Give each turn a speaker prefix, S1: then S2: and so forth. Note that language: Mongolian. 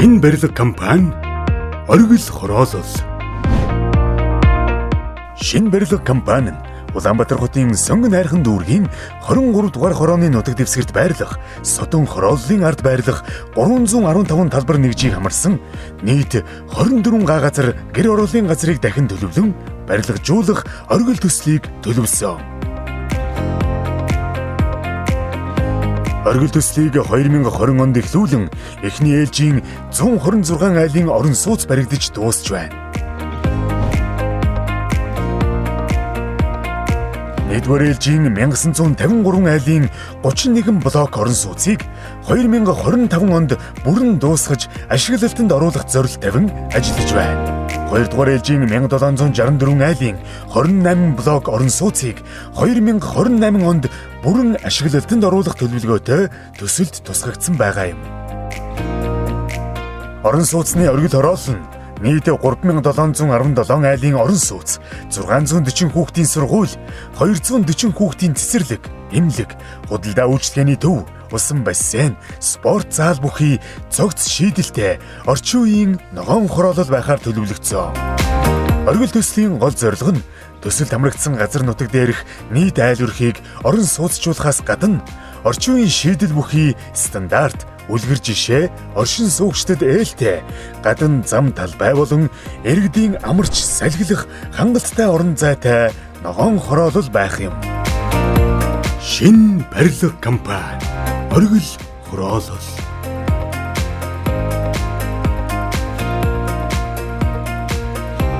S1: Шинэ барилга компани Оргил хороолол. Шинэ барилга компани нь Улаанбаатар хотын Сонгон найрхан дүүргийн 23 дугаар хорооны нутаг дэвсгэрт байрлах Содон хорооллын ард байрлах 315 талбар нэгжийг хамарсан нийт 24 га газар гэр ороолын газрыг дахин төлөвлөн барилгажуулах оргил төслийг төлөвлөсөн. Оргил төслийг 2020 онд эхлүүлэн эхний ээлжийн 126 айлын орон сууц баригдаж дуусч байна. Нэгдүгээр ээлжийн 1953 айлын 31 блок орон сууцыг 2025 онд бүрэн дуусгаж ашиглалтанд оруулах зорилт тавин ажиллаж байна. Хоёрдугаар ээлжийн 1764 айлын 28 блок орон сууцыг 2028 онд бүрэн ашиглалтанд оруулах төлөвлөгөөтэй төсөлд тусгагдсан байгаа юм. Орон сууцны оргил хороолол нь нийт 3717 айлын орон сууц, 640 хүүхдийн сургууль, 240 хүүхдийн цэцэрлэг, эмнэлэг, худалдаа үйлчилгээний төв, усан бассейн, спорт зал бүхий цогц шийдэлтэй орчин үеийн ногоон хороолол байхаар төлөвлөгдсөн. Оргил төслийн гол зорилго нь төсөлд хамрагдсан газар нутаг дээрх нийт айл өрхийг орон сууцжуулахаас гадна орчин үеийн шийдэл бүхий стандарт, үлгэр жишээ, оршин суугчдад ээлтэй, гадна зам талбай болон иргэдийн амарч салхилах хангалттай орон зайтай ногоон хороолол байх юм. Шинэ барилга компани Оргил хороолол.